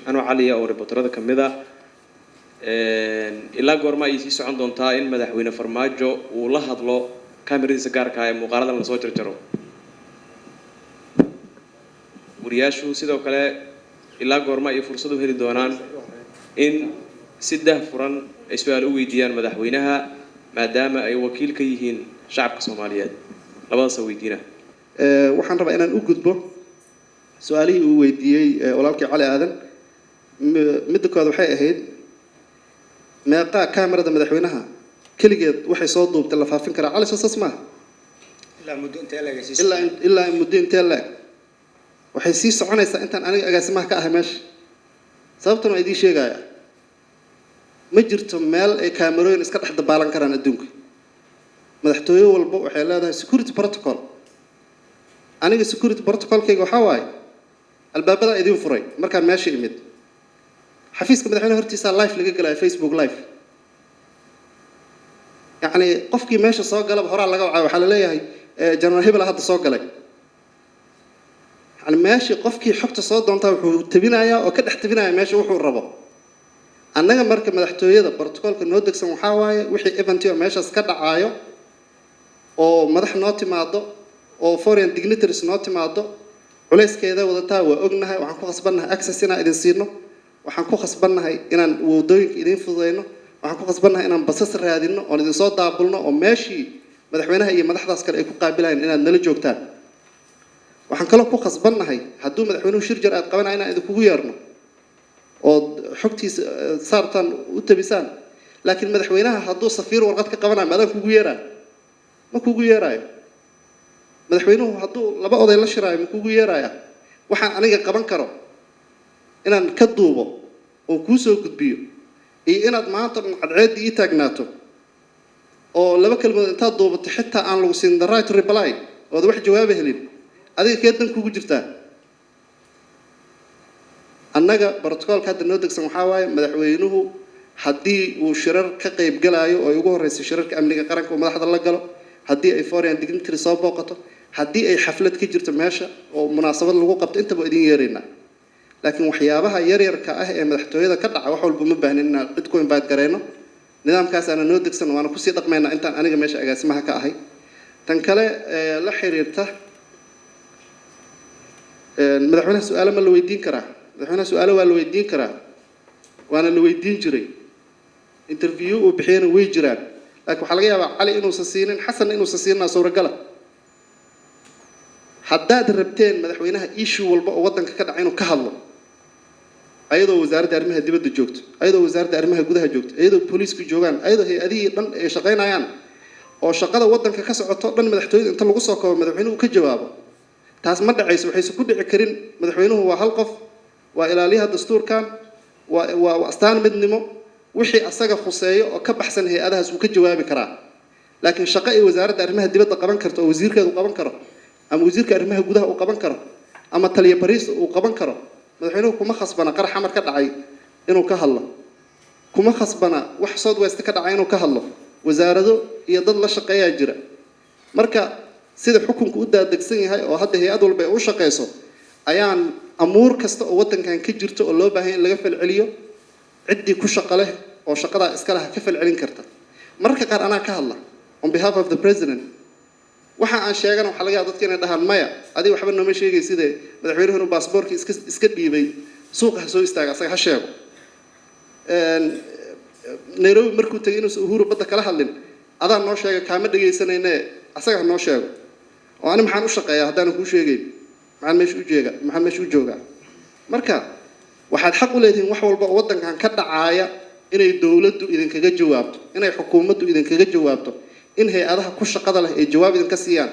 Anoo Caliya oo reporterada ka mid ah, ilaa goorma ayay sii socon doontaa in Madaxweyne Farmaajo uu la hadlo kameradiisa gaarka ah ee muuqaaladan lasoo jarjaro wariyaashu? Sidoo kale, ilaa goorma ay fursad u heli doonaan in si dah furan ay su-aal u weydiiyaan madaxweynaha, maadaama ay wakiil ka yihiin shacabka Soomaaliyeed? Labadaasa weydiina. Waxaan rabaa inaan u gudbo su-aalihii uu weydiiyey walaalkii Cali Aadan. Midda koowaad waxay ahayd, meeqaa kamerada madaxweynaha keligeed waxay soo duubtay la faafin karaa? Cali, soo saas maaha? Ilaa muddo intee laga sii Ilaa muddo intee la-eg waxay sii soconaysaa? Intaan aniga agaasimaha ka ahay meesha. Sababtan waa idiin sheegaya. Ma jirto meel ay kaamarooyin iska dhex dabaalan karaan adduunka. Madaxtooye walba waxay leedahay security protocol. Aniga security protocolkayga waxaa waaye albaabada idiin furay markaan meesha imid. Xafiiska madaxweyne hortiisaa live laga gelaya, Facebook Live. Yacni qofkii meesha soo galaba horaa laga wacay, waxaa laleeyahay, "General hebel hadda soo galay." Yani meeshii qofkii xogta soo doontaa wuxuu tabinayaa oo ka dhex tabinaya meesha wuxuu rabo. Annaga marka madaxtooyada protocolka noo degsan waxaa waaye, wixii event oo meeshaas ka dhacaayo, oo madax noo timaado oo foreign dignitaries noo timaado, culayskeeda wadataa, waa ognahay. Waxaan ku khasbannahay access inaan idin siino, waxaan ku khasbannahay inaan wadooyinka idiin fududeyno, waxaan ku khasbannahay inaan basas raadino oon idin soo daabulno, oo meeshii madaxweynaha iyo madaxdaas kale ay ku qaabilayaan inaad nala joogtaan. Waxaan kaloo ku khasbannahay hadduu madaxweynuhu shir jar aad qabanaya inaan idinkugu yeerno ood xogtiisa saartaan, u tabisaan. Laakiin madaxweynaha hadduu safiir warqad ka qabanayo, maadaan kugu yeeraayo? Ma kugu yeeraayo. Madaxweynuhu hadduu laba oday la shiraayo, ma kugu yeeraya? Waxaan aniga qaban karo inaan ka duubo oo kuu soo gudbiyo iyo inaad maanta dhan cadceeddii ii taagnaato oo laba kelmadood intaad duubato xitaa aan lagu siin the right to reply, ood wax jawaaba helin, adiga kee dan kugu jirtaa? Annaga protocolka hadda noo degsan waxaa waaye, madaxweynuhu haddii uu shirar ka qayb galaayo, oo ay ugu horreysay shirarka amniga qaranka uu madaxda la galo, haddii ay foreign dignitary soo booqato, haddii ay xaflad ka jirto meesha oo munaasabad lagu qabto, intaba idin yeeraynaa. Laakiin waxyaabaha yaryarka ah ee madaxtooyada ka dhaca, wax walba ma baahnin inaan cid ku invite gareyno. Nidaamkaasaana noo degsan, waana kusii dhaqmaynaa intaan aniga meesha agaasimaha ka ahay. Tan kale ee la xiriirta madaxweynaha, su-aalo ma la weydiin karaa? Madaxweynaha su-aalo waa la weydiin karaa, waana la weydiin jiray. Interview uu bixiyana way jiraan, laakiin waxaa laga yaabaa Cali inuusan siinin, Xasanna inuusan siinaa suuragala. Haddaad rabteen madaxweynaha issue walba oo waddanka ka dhaca inuu ka hadlo, ayadoo Wasaaradda Arrimaha Dibadda joogto, ayadoo Wasaaradda Arrimaha Gudaha joogto, ayadoo booliisku joogaan, ayadoo hay-adihii dhan ay shaqaynayaan, oo shaqada waddanka ka socoto dhan madaxtooyada inta lagu soo koobo madaxweynuhu ka jawaabo, taas ma dhacayso. Waxayse ku dhici karin, madaxweynuhu waa hal qof, waa ilaaliyaha dastuurkan, waa astaan midnimo. Wixii asaga khuseeyo oo ka baxsan hay-adahaas wuu ka jawaabi karaa. Laakiin shaqo ay Wasaaradda Arrimaha Dibadda qaban karto, oo wasiirkeedu qaban karo, ama wasiirka arrimaha gudaha uu qaban karo, ama taliya bariis uu qaban karo, madaxweynuhu kuma khasbana qarax Xamar ka dhacay inuu ka hadlo, kuma khasbana wax South West ka dhacay inuu ka hadlo. Wasaarado iyo dad la shaqeeyaa jira. Marka sida xukunku u daadegsan yahay oo hadda hay-ad walba ay u shaqeyso, ayaan amuur kasta oo waddankan ka jirto oo loo baahan in laga falceliyo, ciddii ku shaqo leh oo shaqadaa iska laha ka falcelin karta. Mararka qaar anaa ka hadla on behalf of the president. Waxa aan sheegana waxaa laga yaaba dadka inay dhahaan, "Maya, adiga waxba nooma sheegay, sidee madaxweynuhu inuu baasboorkii iska dhiibay suuqa ha soo istaaga, asaga ha sheego. Nairobi markuu tegay inuusan Uhuru badda kala hadlin, adaa noo sheega, kaama dhegaysanayne, asaga ha noo sheego." Oo ani maxaan u shaqeeyaa haddaanan kuu sheegayn? Maxaan meesha u jeega? Maxaan meesha u joogaa? Marka waxaad xaq u leedihiin wax walba oo waddankan ka dhacaaya inay dowladdu idinkaga jawaabto, inay xukuumaddu idinkaga jawaabto, in hay-adaha ku shaqada leh ay jawaab idinka siiyaan.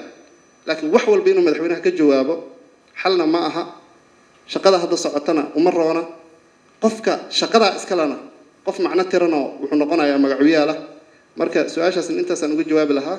Laakiin wax walba inuu madaxweynaha ka jawaabo xalna ma aha, shaqada hadda socotana uma roona, qofka shaqadaa iskalena qof macno tiranoo wuxuu noqonayaa magacuyaalah. Marka su-aashaasna intaasaan uga jawaabi lahaa.